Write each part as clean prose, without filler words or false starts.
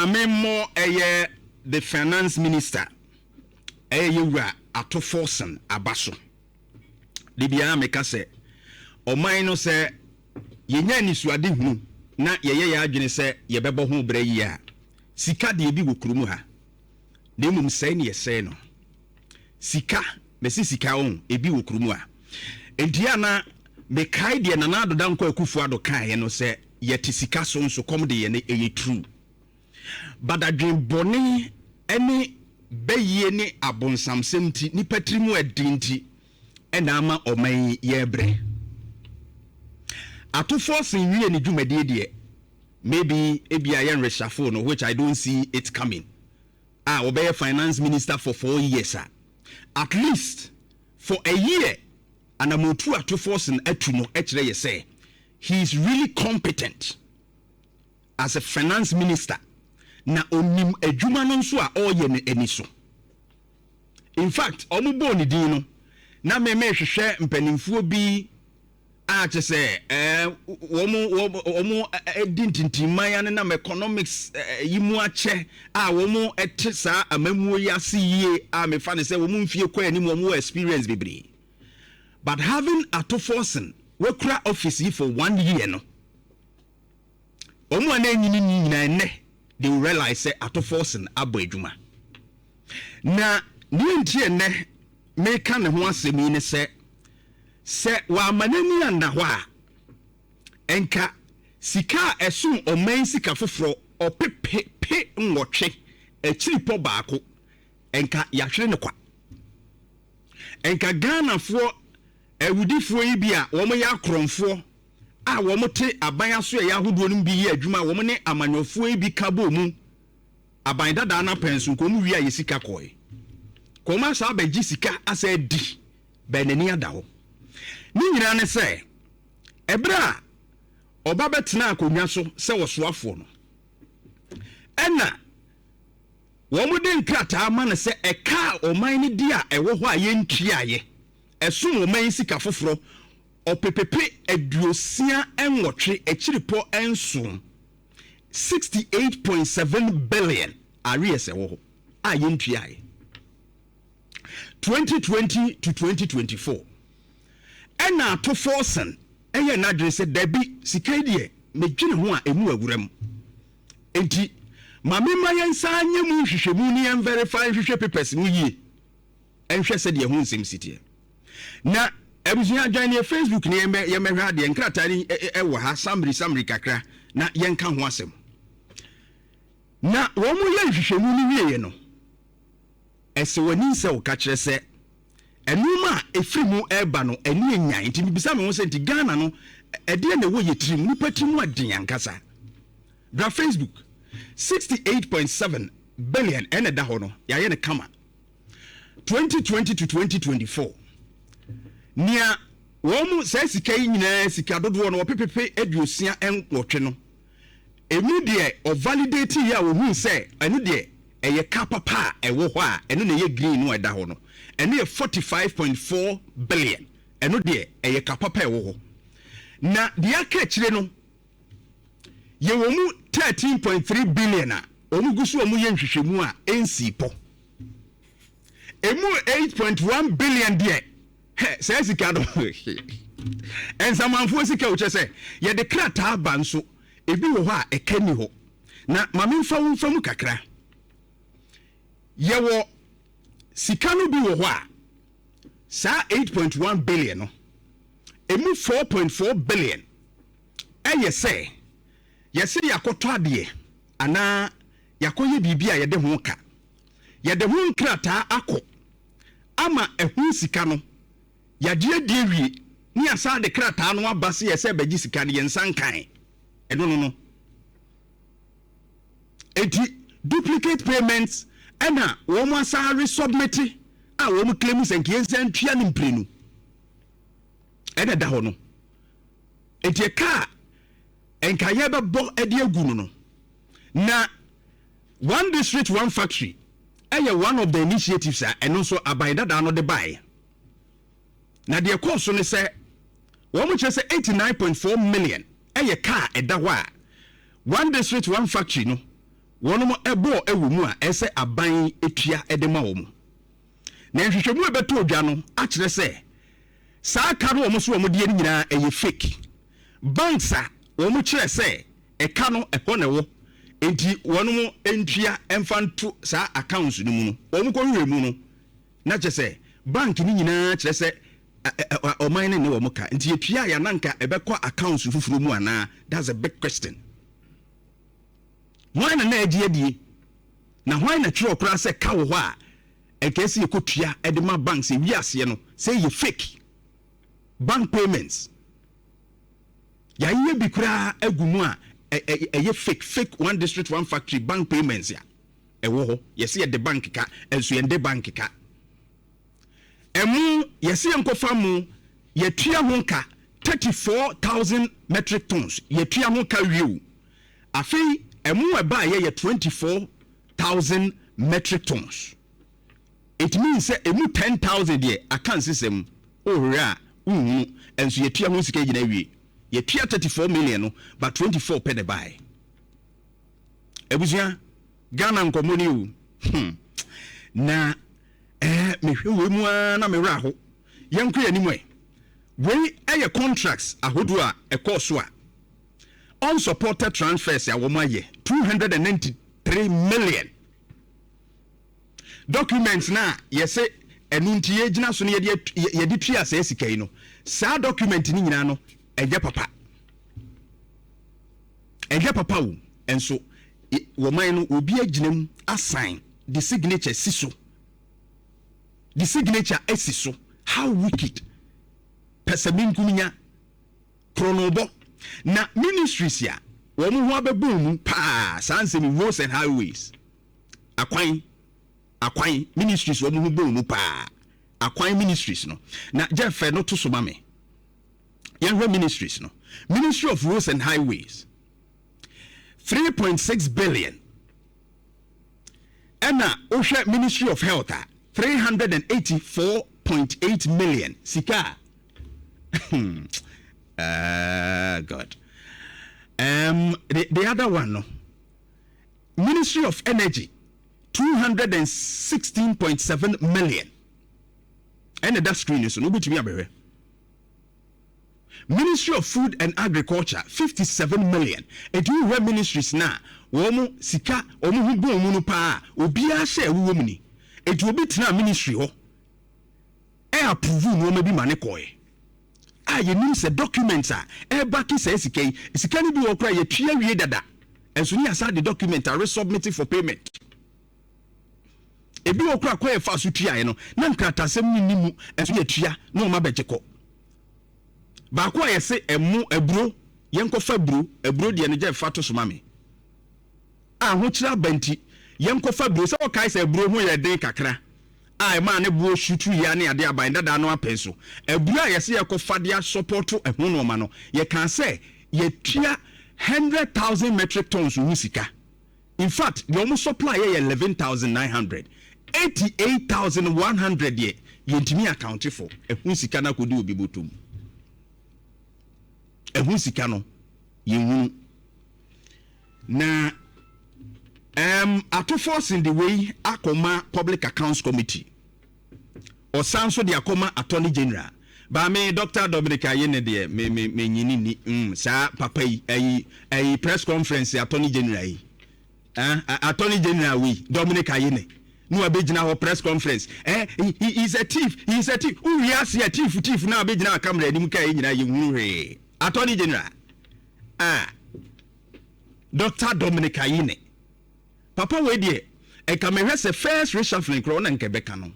Maame mmɔ ɛyɛ the Finance Minister, ɛyɛ yɛwura Ato Forson aba so. De biara meka sɛ ɔman no, sɛ yɛnya anisoade hunu na yɛyɛ yɛ adwene sɛ yɛbɛbɔ ho berɛ yie a, sika deɛ bi wɔ kurom ha, na mmom sɛe ne yɛsɛe no. Sika mɛsi sika ɔn ebi wɔ kurom a, nti ana mekae deɛ Nana Addo Dankwa Akufo Addo kaeɛ no sɛ yɛte sika so nso kɔm de yɛ no. Ɛyɛ true, badadwen bɔne ne bɛyie ne abonsamsɛm nti nipa tiri mu ɛden nti ɛna ama ɔman yi yɛrebrɛ. Ato Forson wie ne dwumadie deɛ, maybe ebia yɛn reshuffle no, which I don't see it coming, a wɔbɛyɛ Finance Minister for 4 years a, at least for a year, anamotu Ato Forson atu no kyerɛ yɛ sɛ he is really competent as a Finance Minister, na onim adwuma no nso a ɔreyɛ no ani so. In fact, ɔmo bɔɔ ne din no na mɛmɛ hwehwɛ mpanimfoɔ bi a kyɛ sɛ wɔn wɔn ɛdi ntintimman anenam economics yi mu akyɛ a wɔn ɛte saa amamuo yi ase yie a mefa ne sɛ wɔn mfie kɔ anim, wɔn wɔ experience bebree. But having Ato Forson wakura office yi for one year no, wɔn a na-enyini nyinaa nnɛ they will realize sɛ Ato Forson abɔ adwuma. Na ne nti nnɛ meka ne ho asɛm yi ne sɛ wama n'ani anda hɔ a, nka sika a ɛsom ɔman sika foforɔ 888.1 nka yɛahwere ne kwa. Nka Ghanafoɔ awudifoɔ yi bi a wɔn yɛ akorɔmfoɔ a wɔn te aban aso ɛyɛ ahodoɔ no bi yɛ adwuma a wɔn ne amanyɔfoɔ yi bi ka bɔ mu aban dadaa no apɛn so, nka wɔn wie a yɛ sika kɔɛ kɔn asa abɛgye sika asa adi bɛn. N'ani ada hɔ ne nyinaa ne sɛ ɛberɛ a ɔba bɛtena akonnwa so sɛ wɔsoafoɔ no, ɛna wɔn de nkrataa ma no sɛ ɛka a ɔman no di a ɛwɔ hɔ a yɛntuaeɛ ɛsom ɔman sika foforɔ 868.7, 68.7 billion arrears ɛwɔ hɔ a yɛntuaeɛ 2020 to 2024. Ɛna Ato Forson ɛyɛ n'adwene sɛ dabi, sika yi deɛ medwene ho a ɛmu awura mu, nti maame ma yɛn nsa nyɛ mu nhwehwɛmu ne yɛn verify, nhwehwɛ papers mu yie, ɛnhwɛ sɛdeɛ ho nsɛm si teɛ. Na abusua adwan ne Facebook ne yɛmmɛhwɛ adeɛ nkrataa ni ɛwɔ ha, summary summary kakra na yɛnka ho asɛm. Na wɔn mo yɛ nhwehwɛmu no wieɛ no, ɛsɛ w'ani sɛ wɔka kyerɛ sɛ ɛnneɛma a ɛfiri mu ɛreba no ɛne enyan. Nti bibisa mi ho sɛ, nti Ghana no ɛdeɛ na ɛwɔ yɛ tirim, nipa tirim aden ankasa? Bra Facebook, 68.7 billion ɛna ɛda hɔ no, yɛayɛ no kama, 2020 to 2024. Nea wɔn mu saa sika yi nyinaa, sika dodoɔ no 868 no, emu deɛ ɔvalidate yi a ohun sɛ ɛno deɛ ɛyɛ ka papa a ɛwɔ hɔ a ɛno na ɛyɛ green no a ɛda hɔ no, ɛno yɛ 45.4 billion. Ɛno deɛ ɛyɛ ka papa a ɛwɔ hɔ. Na deɛ aka akyire no, yɛwɔ mu 13.3 billion a wɔn gu so wɔn yɛ nhwehwɛmu a ɛnsii pɔ. Emu 8.1 billion deɛ, hɛ, saa sika no nsamanfoɔ sika o, kyɛ sɛ yɛde krataa ba nso ebi wɔ hɔ a ɛka ni hɔ. Na maame nfa wo nfa mu kakra, yɛwɔ sika no bi wɔ hɔ a saa 8.1 billion no, emu 4.4 billion ɛyɛ sɛ yɛsɛ yɛakɔtɔ adeɛ anaa yɛakɔyɛ biribi a yɛde ho ka, yɛde ho nkrataa akɔ ama ɛho sika no yɛagye adi awie, ne yɛasa de krataa no aba sɛ yɛsɛ bɛgye sika no, yɛn nsa nkan ɛno no. Eti duplicate payments ɛna wɔn asa resubmit a wɔn claim sɛ nka yɛn nsa ntua ne mprenu ɛna ɛda hɔ no. Eti ɛka a nka yɛbɛbɔ ɛde agu no. Na One District One Factory ɛyɛ one of the initiatives a ɛno nso aban dadaa no de baeɛ. Na deɛ kɔɔ so ne sɛ wɔn kyerɛ sɛ 89.4 million ɛyɛ kaa ɛda hɔ a One District One Factory no. Wɔnom ɛbɔɔ ɛwɔ mu a ɛsɛ aban etua ɛde ma wɔn. Na nhwehwɛmu a ɛbɛtɔ odwa no akyerɛ sɛ saa ka no wɔn so wɔn deɛ no nyinaa ɛyɛ fake. Banks a wɔn kyerɛ sɛ ɛka no ɛhɔ na ɛwɔ nti wɔn ntua ɛmfa nto saa accounts no mu no, wɔn kɔhwehwɛ mu no na kyerɛ sɛ bank no nyinaa kyerɛ sɛ ɔman no ne wɔn ka, nti yɛtua a yɛananka ɛbɛkɔ accounts foforɔ mu anaa? That's a big question. Hwan na na agye adie, na hwan na twerɛ koraa sɛ ka wɔ hɔ a ɛnka ɛsɛ yɛkɔtua de ma banks? Ewi aseɛ no sɛ yɛ fake bank payments, yɛayɛ bi koraa agu mu a ɛyɛ fake, fake One District One Factory bank payments a ɛwɔ hɔ. Yɛsɛ yɛde bank ka, ɛnso yɛnde bank ka. Ɛmo yɛsɛ yɛnkɔfa mo, yɛtua ho ka 34,000 metric tons, yɛtua ho ka wie o. Afei ɛmo ɛbaa yɛ 24,000 metric tons. It means sɛ emu 10,000 deɛ aka nsesɛm wohwehwɛ a wohunu, ɛnso yɛtua ho sika gyina wie. Yɛtua 34 million no, but 24 pɛ ne baeɛ. Abusua, Ghana nkɔmmɔ ni o. Na mehwɛ wei mu ara na mewerɛ aho. Yɛnkɔ yɛn anim ɛ. Wei ɛyɛ contracts ahodoɔ a ɛkɔɔ so a unsupported transfers a wɔn ayɛ 293 million. Documents na yɛsɛ ɛno nti yɛgyina so no, yɛde tua saa sika yi no, saa document no nyinaa no ɛnyɛ papa, ɛnyɛ papa o. Ɛnso wɔman no obi agyina mu asign the signature si so, the signature asi so. How wicked! Pɛsɛmenkominya, koronobɔ. Na ministries a wɔn ho abɛbɔ mu paa saa nsɛm, Roads and Highways, akwan ministries, wɔn ho bɔ mu paa, akwan ministries no. Na Jeff no to so ma me, yɛnhwɛ ministries no. Ministry of Roads and Highways, 3.6 billion. Ɛna wohwɛ Ministry of Health a, 384.8 million. Sika a, God. The other one no, Ministry of Energy, 216.7 million. Ɛna da screen so no, wobɛtumi abɛhwɛ. Ministry of Food and Agriculture, 57 million. Eti wohwɛ ministries na wɔn mo sika wɔn ho bɔn mu no paa, obiara hyɛ ɛwowɔ mu ni. Eti obi tena ministry hɔ ɛ approve nneɛma bi ma ne kɔɛ a yɛnim sɛ documents a ɛba ke saa sika yi, sika no bi wɔ koraa yɛtua wie dada, ɛnso ne yɛasa de document a resubmit for payment. Ebi wɔ koraa kwan yɛ fa so tuaeɛ no na nkratasɛm no nni mu, ɛnso yɛtua na wɔn abɛgye kɔ. Baako a yɛse ɛmo aburo, yɛnkɔfa aburo, aburo deɛ no gye fa to so ma me a ahokyerɛ aba nti yɛnkɔfa aburo sɛ wɔkae sɛ aburo ho yɛ den kakra a ɛmaa ne boɔ sutu yia ne ade aban dada no apɛn so. Aburo a yɛsɛ yɛkɔfa de asɔpɔto ɛho nneɛma no, yɛka sɛ yɛtua 100,000 metric tons ho sika. In fact, deɛ wɔn supply yɛ yɛ 11,900. 88,100 deɛ yɛntumi account for. Ɛho sika no akɔdi obi bɔtɔ mu. Ɛho sika no yɛnhunu. Na Ato Forson de wei akɔma Public Accounts Committee, ɔsan so de akɔma Attorney General. Baame Dr Dominic Ayine deɛ, me me me nyini ni saa papa yi ɛyi press conference. Attorney General yi, Attorney General wei Dominic Ayine ne wabɛgyina hɔ press conference, he is a thief, he is a thief. Wowie ase a thief, thief na wabɛgyina camera anim ka yi nyinaa, yɛhunu hwee. Attorney General, ah, Dr Dominic Ayine, papa wei deɛ, ɛka mehwɛ sɛ first reshuffling korɔ ɔna nka ɛbɛka no.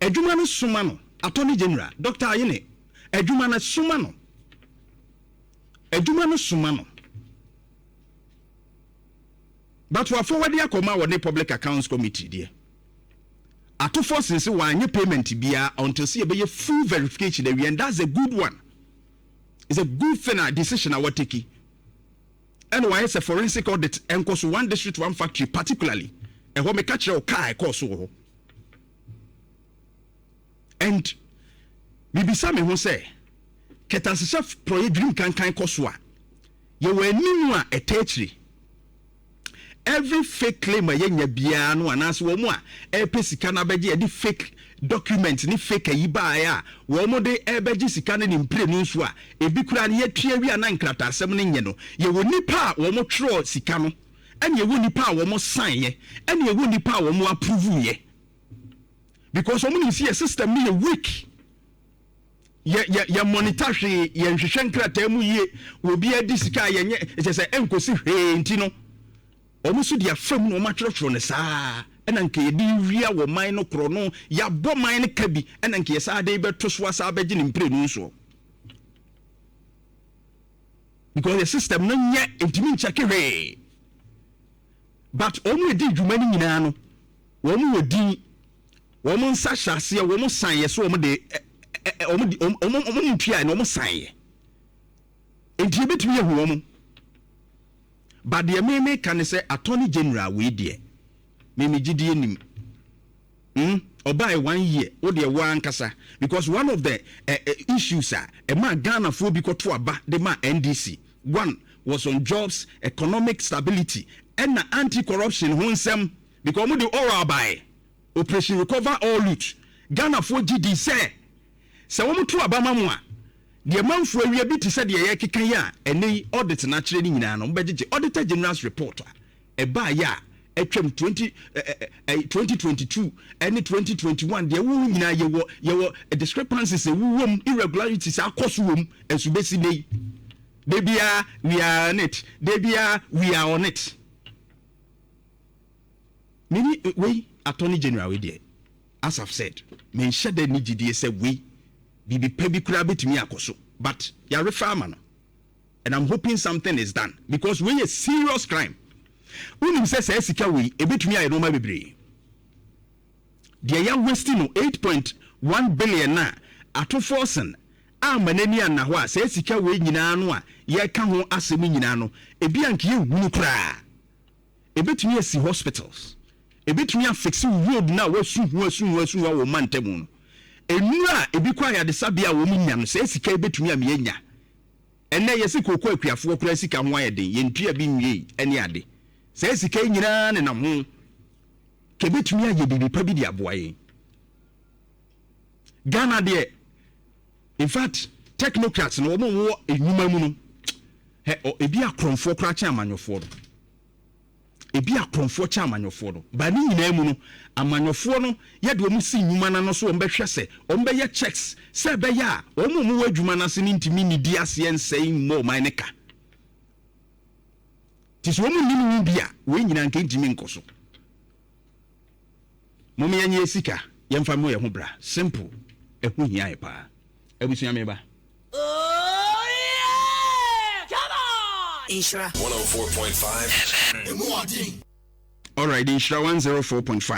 Adwuma no soma no. Attorney General Dr Ayine, adwuma no soma no, adwuma no soma no. But wafɔwɔde akɔma wɔ ne Public Accounts Committee deɛ, Ato Forson sɛ wanyɛ payment biara until sɛ yɛbɛyɛ full verification awie, and that's a good one. It's a good thing, a decision a wɔtake. Ɛna wayɛ sɛ forensic audit ɛnkɔ so One District One Factory particularly. Ɛhɔ meka kyerɛ wo kaa ɛkɔɔ so wɔ hɔ. And bibisa me ho sɛ kɛtɛasehyɛ prɔyɛ dwirim kankan kɔ so a yɛwɔ anim a ɛtɛ akyire. Every fake claim a yɛnya biara no, anaasɛ wɔn a ɛrepɛ sika no abɛgye, yɛde fake document ne fake ayi baeɛ a wɔn de ɛrebɛgye sika no ne mprenu nso a, ebi koraa no yɛtua wie a na nkrataasɛm no nyɛ no. Yɛwɔ nipa a wɔn twerɛ sika no, ɛna yɛwɔ nipa a wɔn sign yɛ, ɛna yɛwɔ nipa a wɔn approve yɛ, because wɔn nim sɛ yɛ system no yɛ weak. Yɛ monitor hwee, yɛ nhwehwɛ nkrataa mu yie. Obi adi sika a yɛnyɛ ɛkyɛ sɛ ɛnkosi hwee, nti no wɔn nso de afam na wɔn atwerɛtwerɛ no saa, ɛna nka yɛde wia wɔ man no korɔ no, yɛabɔ man no ka bi, ɛna nka yɛsaa de bɛto so asa abɛgye ne mprenu nsoɔ, because the system no nyɛ ntumi nkyɛke hwee. But wɔn edi dwuma no nyinaa no, wɔn wɔ din, wɔn nsa hyɛ aseɛ, wɔn san yɛ so, wɔn de ɛ ɛ wɔn de wɔn ntua na wɔn san yɛ, nti ebetumi ehu wɔn. But deɛ mímí ka ne sɛ, Attorney General wei deɛ, mímí gyidie nim ɔbaa one year o deɛ wɔ ankasa, because one of the issues a ɛma Ghanafoɔ bi kɔto aba de ma NDC, one was on jobs, economic stability, ɛna anti-corruption ho nsɛm, because wɔn de ORAL bae, Operation Recover All Loot. Ghanafoɔ gye di sɛ wɔn to aba ma mu a, deɛ manfoɔ awia bi te sɛ deɛ yɛkeka yi a, ɛnɛ yi audit n'akyerɛ no nyinaa no, wɔbɛgyegye Auditor General's report a ɛbaa yɛ a atwam 2022 ɛne 2021 deɛ wɔn nyinaa yɛwɔ discrepancies ɛwuwɔ mu, irregularities akɔ so wɔ mu. Ɛnso bɛsi ne yi debia we are on it, debia we are on it. Mini wei Attorney General wei deɛ, as I've said, menhyɛ dɛ ne gyidie sɛ wei biribi pa bi koraa bɛtumi akɔ so, but yɛarefa ama no and I'm hoping something is done, because wei yɛ serious crime. Wonim sɛ saa sika wei ebɛtumi ayɛ nneɛma bebree. Deɛ yɛ waste no, 8.1 billion na Ato Forson ama n'ani anna hɔ a, saa sika wei nyinaa no a yɛka ho asɛm nyinaa no, ebi anka yɛnhunu koraa. Ebɛtumi asi hospitals, ebɛtumi afix road na wasu ho asu ho asu ho a wɔn ma ntamu no enura a ebi kɔ ayadesabea a wɔn nya no, saa sika ebɛtumi ama yɛnya. Ɛnɛ yɛsi kooko akuafoɔ koraa sika ho ayɛ den, yɛntua bi nwie ɛne ade. Saa sika yi nyinaa nenam ho kɛbɛtumi ayɛ biribi pa bi de aboa yɛn. Ghana deɛ, in fact, technocrats no, wɔn a wɔwɔ enwuma mu no, hɛ ebi akorɔmfoɔ koraa kyɛn amanyɔfoɔ no, ebi akorɔmfoɔ kyɛn amanyɔfoɔ no. Ba ne nyinaa mu no, amanyɔfoɔ no yɛde wɔn si nnwuma n'ano so, wɔn bɛhwɛ sɛ wɔn bɛyɛ checks sɛ ɛbɛyɛ a wɔn a wɔwɔ adwuma n'ase ne ntumi nidi aseɛ nsɛn mmɔ ɔman ne ka. Te sɛ wɔn nim ho bi a, wɔn nyinaa nka ntumi nkɔ so. Mo yɛn nyɛ sika, yɛmfa mo yɛn ho bra, simple. Ɛho hia yɛ paa, abusua mi ba. Oh yeah! Come on! Nhyira 104.5 FM. Alright, Nhyira 104.5.